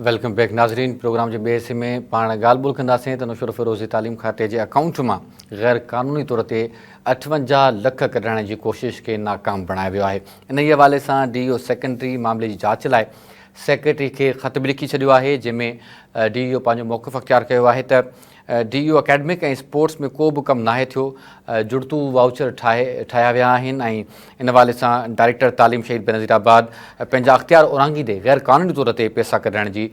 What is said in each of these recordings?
Welcome back ناظرين programme جي ٻئي حصي ۾ پاڻ ڳالهه ٻولهه ڪنداسين ته نوشهروفيروز جي تعليم کاتي جي اڪائونٽ مان غير قانوني طور تي 58 لک ڪڍرائڻ جي ڪوشش کي ناڪام بڻايو ويو آهي انهي حوالي سان ڊي او سيڪنڊري معاملي جي جاچ لاء سيڪريٽري کي خط به لکي ڇڏيو آهي جنهن ۾ ڊي او پنهنجو موقف اختيار ڪيو آهي ته ڊي او اڪيڊمڪ ۽ اسپورٽس ۾ ڪو به ڪم ناهي ٿيو، جڙتو وائوچر ٺاهي ٺاهيا ويا آهن ۽ ان حوالي سان ڊائريڪٽر تعليم شهيد بينظير آباد پنهنجا اختيار اورانگهيندي غير قانوني طور تي پئسا ڪڍرائڻ جي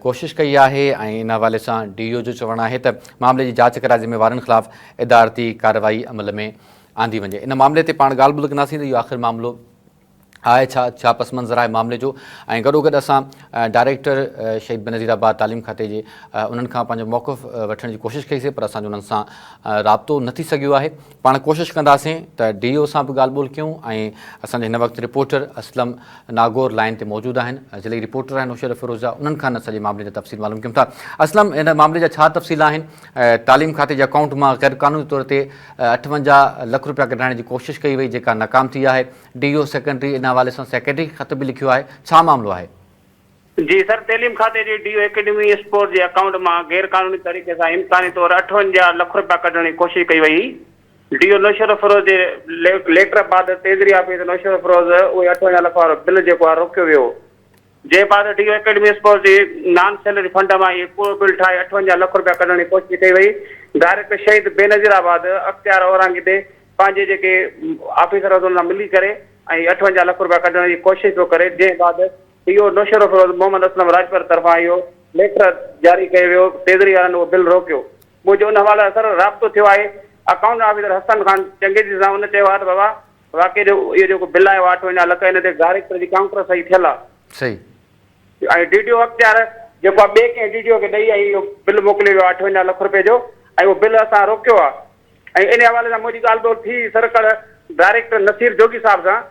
ڪوشش ڪئي آهي ۽ ان حوالي سان ڊي او جو چوڻ آهي ته معاملي جي جاچ ڪرائي ذميوارن خلاف ادارتي ڪارروائي عمل ۾ آندي وڃي. ان معاملي تي پاڻ ڳالهه ٻولهه ڪنداسين ته اهو آخر معاملو آهي ڇا، ڇا پس منظر آهي معاملي جو ۽ گڏوگڏ اسان ڊائريڪٽر شهيد بينظير آباد تعليم کاتي جي انهن کان پنهنجو موقف وٺڻ جي ڪوشش ڪئي سي پر اسان جو انهن سان رابطو نه ٿي سگهيو آهي پاڻ ڪوشش ڪنداسين ته ڊي او سان به ڳالهه ٻولهه ڪيون ۽ اسان جي هن وقت رپورٽر اسلم ناگور لائن تي موجود آهن ضلعي رپورٽر آهن نوشهره فيروز جا انهن کان سڄي معاملي جا تفصيل معلوم ڪيون ٿا اسلم هن معاملي جا ڇا تفصيل آهن تعليم کاتي جي اڪائونٽ مان غير قانوني طور تي 58 لک روپيا ڪڍرائڻ جي ڪوشش ڪئي وئي جيڪا ناڪام ٿي آهي ڊي او سيڪنڊري ان حوالي سان سيڪريٽري کي خط به لکيو آهي، ڇا معاملو آهي؟ جي سر تعليم کاتي جي ڊي او اڪيڊمي اسپورٽس جي اڪائونٽ مان غير قانوني طريقي سان امڪاني طور 58 لک رپيا ڪڍڻ جي ڪوشش ڪئي وئي هئي. ڊي او نوشهروفيروز جي ليٽر بعد ٽريزري آفيس نوشهروفيروز اهي 58 لک وارو بل جيڪو آهي روڪيو ويو جنهن بعد ڊي او اڪيڊمي اسپورٽس جي نان سيلري فنڊ مان اهي ڪوڙو بل ٺاهي 58 لک رپيا ڪڍڻ جي ڪوشش ڪئي وئي. ڊائريڪٽر شهيد بينظير آباد اختيار اورانگي تي پنهنجي جيڪي آفيسر هئا انهن سان ملي ڪري ۽ 58 لک رپيا ڪڍڻ جي ڪوشش پيو ڪري جنهن بعد ڊي او نوشهروفيروز محمد اسلم راڄپر طرفان اهو ليٽر جاري ڪيو ويو ٽريزري وارن اهو بل روڪيو منهنجو ان حوالي سان سر رابطو ٿيو آهي اڪائونٽ آفيسر حسن خان چنگيزي سان ان چيو آهي ته بابا واقعي جو اهو جيڪو بل آيو آهي 58 لک ان تي ڊائريڪٽر جي ڪائونٽر صحيح ٿيل آهي. صحيح. ۽ ڊي ڊي او اختيار جيڪو آهي ٻئي ڪنهن ڊي ڊي او کي ڏئي ۽ اهو بل موڪليو ويو آهي 58 لک روپيه جو ۽ اهو بل اسان روڪيو آهي ۽ ان حوالي سان منهنجي ڳالهه ٻولهه ٿي سر ڪڙ ڊائريڪٽر نصير جوڳي صاحب سان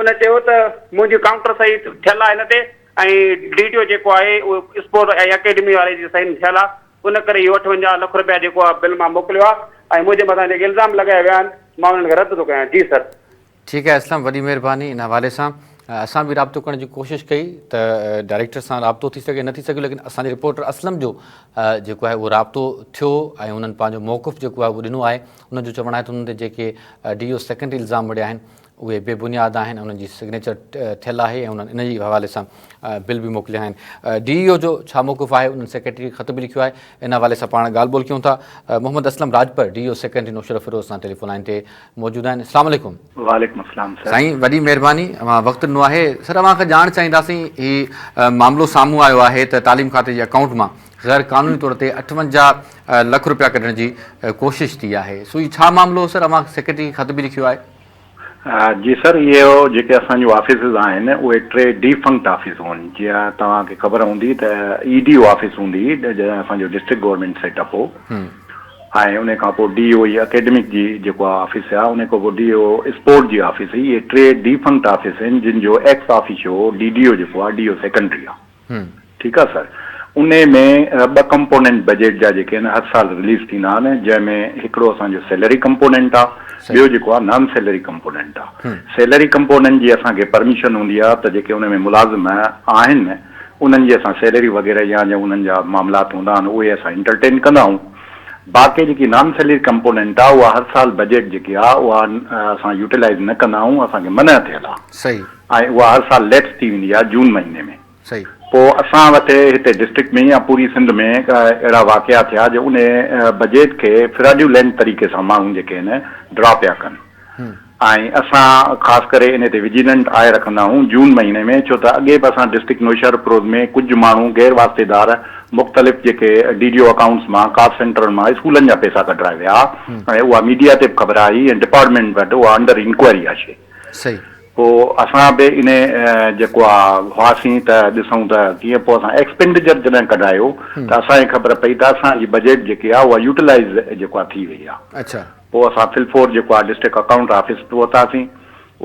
ان چيو ته منهنجي ڪائونٽر صحيح ٿيل آهي ان تي ۽ ڊي ڊي او جيڪو آهي اهو اسپورٽ ۽ اڪيڊمي واري جي صحيح ٿيل آهي ان ڪري اهو 58 لک رپيا جيڪو آهي بل مان موڪليو آهي ۽ منهنجي مٿان جيڪي الزام لڳايا ويا آهن مان انهن کي رد ٿو ڪيان جي سر. ٺيڪ آهي اسلم وڏي مهرباني ان حوالي سان اسان به رابطو ڪرڻ جي ڪوشش ڪئي ته ڊائريڪٽر سان رابطو ٿي سگهي نه ٿي سگهيو ليڪن اسان جي رپورٽر اسلم جو جيڪو آهي اهو رابطو ٿيو ۽ انهن پنهنجو موقف جيڪو آهي اهو ڏنو آهي انهن جو چوڻ آهي ته انهن تي جيڪي ڊي او سيڪنڊري الزام مڙهيا آهن اهي بي بنياد آهن انهن جي سگنيچر ٿيل آهي ۽ انهن ان جي حوالي سان بل به موڪليا آهن. ڊي اي او جو ڇا موقف آهي انهن سيڪريٽري کي خط به لکيو آهي ان حوالي سان پاڻ ڳالهه ٻولهه ڪيون ٿا. Muhammad Aslam Rajpar D E O secondary Naushahro Feroze سان ٽيليفون لائين تي موجود آهن. اسلام عليڪم. وعليڪم السلام سر. سائين وڏي مهرباني اوهان وقت ڏنو آهي. سر اوهان کان ڄاڻ چاهينداسين هي معاملو سامهون آيو آهي ته تعليم کاتي جي اڪائونٽ مان غير قانوني طور تي 58 لک روپيا ڪڍڻ جي ڪوشش ٿي آهي سو هي ڇا معاملو هو سر اوهان سيڪريٽري کي خط به لکيو آهي. جي سر اهو جيڪي اسان جون آفيسز آهن اهي ٽي ڊيفنڪٽ آفيسون آهن جيئن توهان کي خبر هوندي ته اي ڊي او آفيس هوندي هئي جڏهن اسان جو ڊسٽرڪٽ گورنمينٽ سيٽ اپ هو ۽ ان کان پوء ڊي او اي اڪيڊمڪ جي جيڪو آفيس آهي ان کان پوء ڊي او اسپورٽ جي آفيس هئي اهي ٽي ڊيفنڪٽ آفيس آهن جن جو X officio D D O جيڪو آهي ڊي او سيڪنڊري آهي ٺيڪ آ سر انهي ۾ ٻه ڪمپونينٽ بجيٽ جا جيڪي آهن هر سال رليز ٿيندا آهن جنهن ۾ هڪڙو اسان جو سيلري ڪمپونينٽ آ ٻيو جيڪو آ نان سيلري ڪمپونينٽ آ سيلري ڪمپونينٽ جي اسان کي پرميشن هوندي آ ته جيڪي انهي ۾ ملازم آهن انهن جي اسان سيلري وغيره يا جا انهن جا معاملات هوندا آهن اهي اسان انٽرٽين ڪندا آهيون باقي جيڪي نان سيلري ڪمپونينٽ آ اها هر سال بجيٽ جيڪي آ اها اسان يوٽيلائز نه ڪندا آهيون اسان کي منع ٿيل آ ۽ اها هر سال ليپس ٿي ويندي آ جون مهيني ۾ صحيح. پوء اسان وٽ هتي ڊسٽرڪٽ ۾ يا پوري سنڌ ۾ اهڙا واقعا ٿيا جو ان بجيٽ کي فراڊيولينٽ طريقي سان ماڻهو جيڪي آهن ڊرا پيا ڪن ۽ اسان خاص ڪري ان تي وجيلنٽ آء رکندا آهيون جون مهيني ۾ ڇو ته اڳي به اسان ڊسٽرڪٽ نوشهروفيروز ۾ ڪجهه ماڻهو غير واسطيدار مختلف جيڪي ڊي ڊي او اڪائونٽس مان ڪاف سينٽرن مان اسڪولن جا پئسا ڪڍرائي ويا ۽ اها ميڊيا تي به خبر آئي ۽ ڊپارٽمينٽ وٽ اها انڊر انڪوائري آهي شي. صحيح. پوء اسان به انهي جيڪو آ هئاسين ته ڏسون ته ڪيئن پوء اسان ايڪسپينڊيچر جڏهن ڪڍايو ته اسان کي خبر پئي ته اسان جي بجيٽ جيڪي آ اها يوٽيلائيز جيڪو آ ٿي وئي آ. پوء اسان في الفور جيڪو آ ڊسٽرڪٽ اڪائونٽ آفيس پهتاسين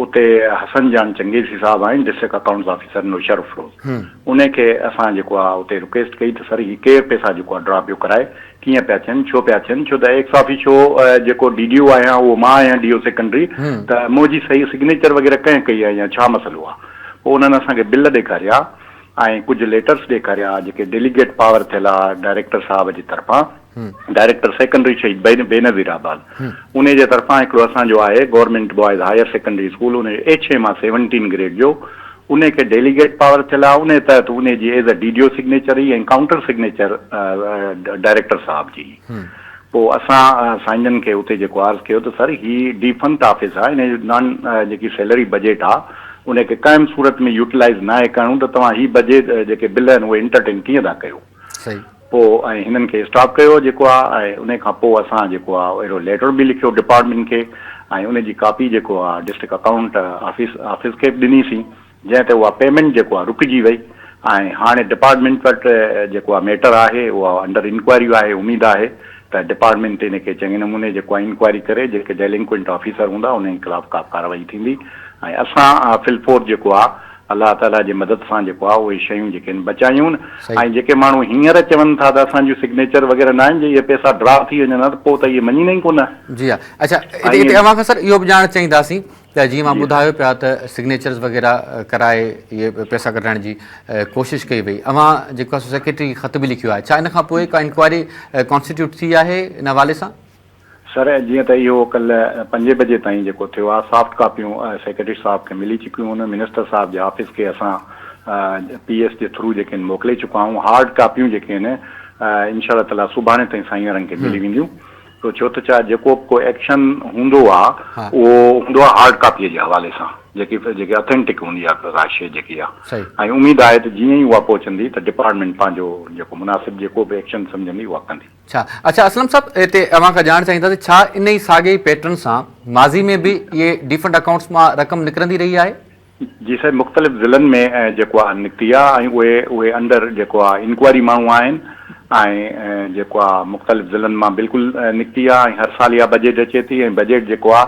اتي حسن جان چنگيزي صاحب آهن ڊسٽرڪٽ اڪائونٽس آفيسر نوشهروفيروز انهي کي اسان جيڪو آ اتي رڪويسٽ ڪئي ته سر هي ڪير پئسا جيڪو آ ڊرا پيو ڪرائي ڪيئن پيا ٿين ڇو پيا ٿين ڇو ته ايڪس آفيشو جيڪو ڊي ڊي او آهيان اهو مان آهيان ڊي او سيڪنڊري ته منهنجي صحيح سگنيچر وغيره ڪنهن ڪئي آهي يا ڇا مسئلو آهي پوء انهن اسان کي بل ڏيکاريا ۽ ڪجهه ليٽرس ڏيکاريا جيڪي ڊيليگيٽ پاور ٿيل آ ڊائريڪٽر صاحب جي طرفان ڊائريڪٽر سيڪنڊري شهيد بينظير آباد انهي جي طرفان هڪڙو اسان جو آهي government boys higher secondary school ان جو ايڇ ايم آ سيونٽين گريڊ جو انهي کي ڊيليگيٽ پاور ٿيل آ انهي تحت انهي جي as a D D O signature هئي ۽ ڪائونٽر سگنيچر ڊائريڪٽر صاحب جي هئي پوء اسان سائينجن کي اتي جيڪو عرض ڪيو ته سر هي ڊيفنڪٽ آفيس آ انهي جو نان جيڪي سيلري بجيٽ آ ان کي ڪنهن به صورت ۾ يوٽيلائيز ناهي ڪرڻو ته توهان هي بجيٽ جيڪي بل آهن اهي انٽرٽين ڪيئن ٿا ڪيو. صحيح. پوء ۽ هنن کي اسٽاپ ڪيو جيڪو آ ۽ انهي کان پوء اسان جيڪو آ اهڙو ليٽر به لکيو ڊپارٽمينٽ کي ۽ ان جي ڪاپي جيڪو آ ڊسٽرڪٽ اڪائونٽ آفيس آفيس کي به ڏني سين جنهن تي اها پيمينٽ جيڪو آ رڪجي وئي ۽ هاڻي ڊپارٽمينٽ وٽ جيڪو آ ميٽر آهي اها انڊر انڪوائري آهي اميد آهي ته ڊپارٽمينٽ ان کي چڱي نموني جيڪو آهي انڪوائري ڪري جيڪي ڊيلنڪوئنٽ آفيسر هوندا انهن خلاف ڪا به ڪارروائي ٿيندي ۽ اسان في الفور جيڪو آهي الله تعالي جي مدد سان جيڪو آهي اهي شيون جيڪي آهن بچايون ۽ جيڪي ماڻهو هينئر چون ٿا ته اسان جون سگنيچر وغيره نه آهن جي اهي پئسا ڊرا ٿي وڃن ها ته پوء ته اهي مڃين ئي ڪونه. جي ها اڇا اتي اوهان کان سر اهو به ڄاڻڻ چاهينداسين ته جيئن مان ٻڌايو پيا ته سگنيچرز وغيره ڪرائي اهي پئسا ڪڍرائڻ جي ڪوشش ڪئي وئي اوهان جيڪو آهي سو سيڪريٽري کي خط به لکيو آهي ڇا ان کان پوء ڪا انڪوائري ڪانسٽيٽيوٽ ٿي آهي ان حوالي سان؟ سر جيئن ته اهو ڪلهه پنجين بجي تائين جيڪو ٿيو آهي سافٽ ڪاپيون سيڪريٽري صاحب کي ملي چڪيون آهن منسٽر صاحب جي آفيس کي اسان پي ايس جي ٿرو جيڪي آهن موڪلي چڪا آهيون هارڊ ڪاپيون جيڪي آهن انشاء الله تعاليٰ سڀاڻي تائين سائين وارن کي ملي وينديون سو ڇو ته ڇا جيڪو به ڪو ايڪشن هوندو آ اهو هوندو آ هارڊ ڪاپيء جي حوالي سان جيڪي جيڪي اٿينٽڪ هوندي آ ڪا شيء جيڪي آ ۽ اميد آهي ته جيئن ئي اها پهچندي ته ڊپارٽمينٽ پنهنجو جيڪو مناسب جيڪو به ايڪشن سمجهندي اها ڪندي. ڇا اڇا اسلم صاحب هتي اوهان کان ڄاڻ چاهينداسين ڇا انهي ساڳئي پيٽرن سان ماضي ۾ به اهي ڊيفنڊ اڪائونٽس مان رقم نڪرندي رهي آهي؟ جي سائين مختلف ضلعن ۾ جيڪو آ نڪتي آ ۽ اهي اهي انڊر جيڪو آ انڪوائري ماڻهو آهن ۽ جيڪو آ مختلف ضلعن مان بلڪل نڪتي آ ۽ هر سال اها بجيٽ اچي ٿي ۽ بجيٽ جيڪو آ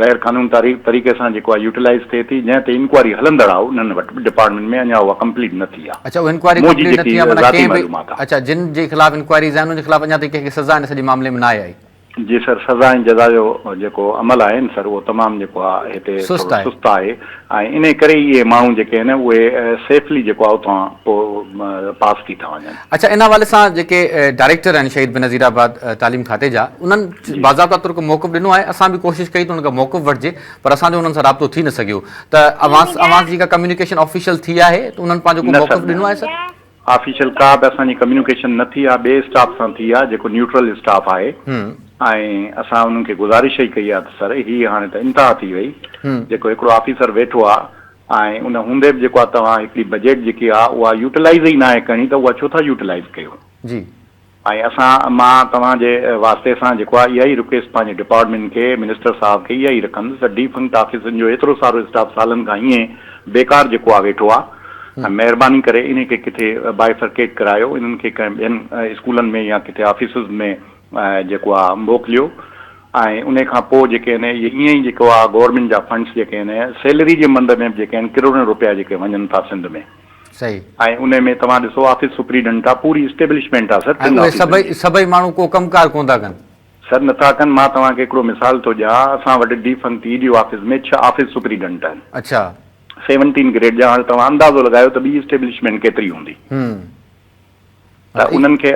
غير قانون طريقي سان جيڪو آ يوٽيلائيز ٿئي ٿي جنهن تي انڪوائري هلندڙ آ انهن وٽ به ڊپارٽمينٽ ۾ اڃا اها ڪمپليٽ نه ٿي آ اڇا اها انڪوائري منهنجي ڪمپليٽ نه جيڪي ٿي آ معنيٰ ذاتي ڪنهن به معلومات آ. اڇا جن جي خلاف انڪوائريز آهن انهن جي خلاف اڃا تائين ڪنهن کي سزا ان سڄي معاملي ۾ ناهي آئي. جي سر سزا ۽ جزا جو جيڪو عمل آهي نه سر اهو تمام جيڪو آهي هتي ٿورو سست آهي ۽ انهي ڪري ئي اهي ماڻهو جيڪي آهن اهي سيفلي جيڪو آهي اتان پوء پاس ٿي ٿا وڃن. اڇا ان حوالي سان جيڪي ڊائريڪٽر آهن شهيد بينظير آباد تعليم کاتي جا انهن باضابطا طور ڪو موقف ڏنو آهي اسان به ڪوشش ڪئي ته انهن کان موقف وٺجي پر اسان جو انهن سان رابطو ٿي نه سگهيو ته اوهان اوهان جي ڪا ڪميونيڪيشن آفيشل ٿي آهي ته انهن پنهنجو ڪو نه سر موقف نه ڏنو آهي سر؟ آفيشل ڪا به اسان جي ڪميونيڪيشن نه ٿي آ ٻئي اسٽاف سان ٿي آ جيڪو نيوٽرل اسٽاف آهي ۽ اسان انهن کي گذارش ئي ڪئي آ ته سر هي هاڻي ته انتها ٿي وئي جيڪو هڪڙو آفيسر ويٺو آ ۽ ان هوندي به جيڪو آ توهان هڪڙي بجيٽ جيڪي آ اها يوٽيلائيز ئي ناهي ڪرڻي ته اها ڇو ٿا يوٽيلائيز ڪيو. جي. ۽ اسان مان توهان جي واسطي سان جيڪو آهي اها ئي رڪويسٽ پنهنجي ڊپارٽمينٽ کي منسٽر صاحب کي اها ئي رکندس ته ڊيفنڪٽ آفيسن جو ايترو سارو اسٽاف سالن کان ائين بيڪار جيڪو آهي ويٺو آهي ۽ مهرباني ڪري انهي کي ڪٿي بائفرڪيٽ ڪرايو انهن کي ڪنهن ٻين اسڪولن ۾ يا ڪٿي آفيسز ۾ جيڪو آهي موڪليو ۽ انهي کان پوء جيڪي آهن اهي ائين ئي جيڪو آهي گورنمينٽ جا فنڊس جيڪي آهن سيلري جي مند ۾ به جيڪي آهن ڪروڙين روپيا جيڪي وڃن ٿا سنڌ ۾. صحيح. ۽ انهي ۾ توهان ڏسو آفيس سپريڊنٽ آ پوري اسٽيبلشمينٽ آ سر ۽ ٽن اهي آفيسن سڀئي جي. سڀئي ماڻهو ڪو ڪم ڪار ڪونه ٿا ڪن. سر نٿا ڪن مان توهان کي هڪڙو مثال ٿو ڏيان اسان وٽ ڊيفنڪٽ اي ڊي او آفيس ۾ ڇهه آفيس سپريڊنٽ آهن. اڇا. سيونٽين گريڊ جا هاڻي توهان اندازو لڳايو ته ٻي اسٽيبلشمينٽ ڪيتري هوندي. هم. ته انهن کي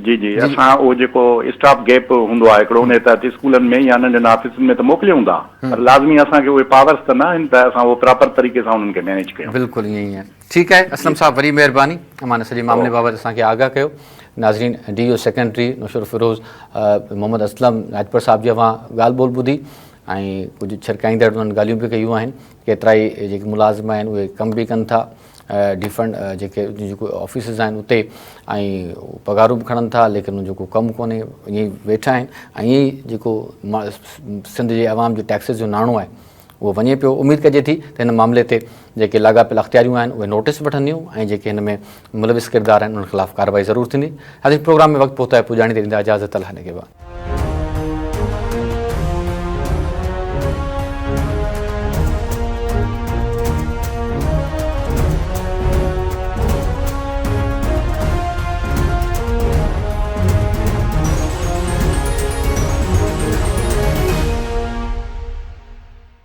جي جي اسان اهو جيڪو اسٽاپ گيپ هوندو آهي هڪڙو انهي تحت اسڪولن ۾ يا ننڍين آفيسن ۾ ته موڪليون ٿا پر لازمي اسان کي اهي پاورس ته نه آهن ته اسان اهو پراپر طريقي سان انهن کي مينيج ڪيون. بلڪل ائين ئي آهي ٺيڪ آهي اسلم صاحب وڏي مهرباني اوهان سڄي معاملي بابت اسان کي آگاهه ڪيو ناظرين D O secondary Naushahro Feroze Muhammad Aslam Rajpar صاحب جي اوهان ڳالهه ٻولهه ٻڌي ۽ ڪجهه ڇرڪائيندڙ انهن ڳالهيون به ڪيون آهن ڪيترائي جيڪي ملازم آهن اهي ڪم به ڪن ٿا ڊفرنٽ جيڪي جيڪو آفيسز آهن اتي ۽ پگهارون به کڻن ٿا ليڪن ان جو ڪو ڪم ڪونهي ائين ئي ويٺا آهن ۽ ائين ئي جيڪو سنڌ جي عوام جو ٽيڪسز جو ناڻو آهي اهو وڃي پيو اميد ڪجي ٿي ته هن معاملي تي جيڪي لاڳاپيل اختياريون آهن اهي نوٽيس وٺنديون ۽ جيڪي هن ۾ ملوث ڪردار آهن انهن خلاف ڪارروائي ضرور ٿيندي حاضر پروگرام ۾ وقت پهتو آهي پڄاڻي تي ڏيندا اجازت الله نگهبان.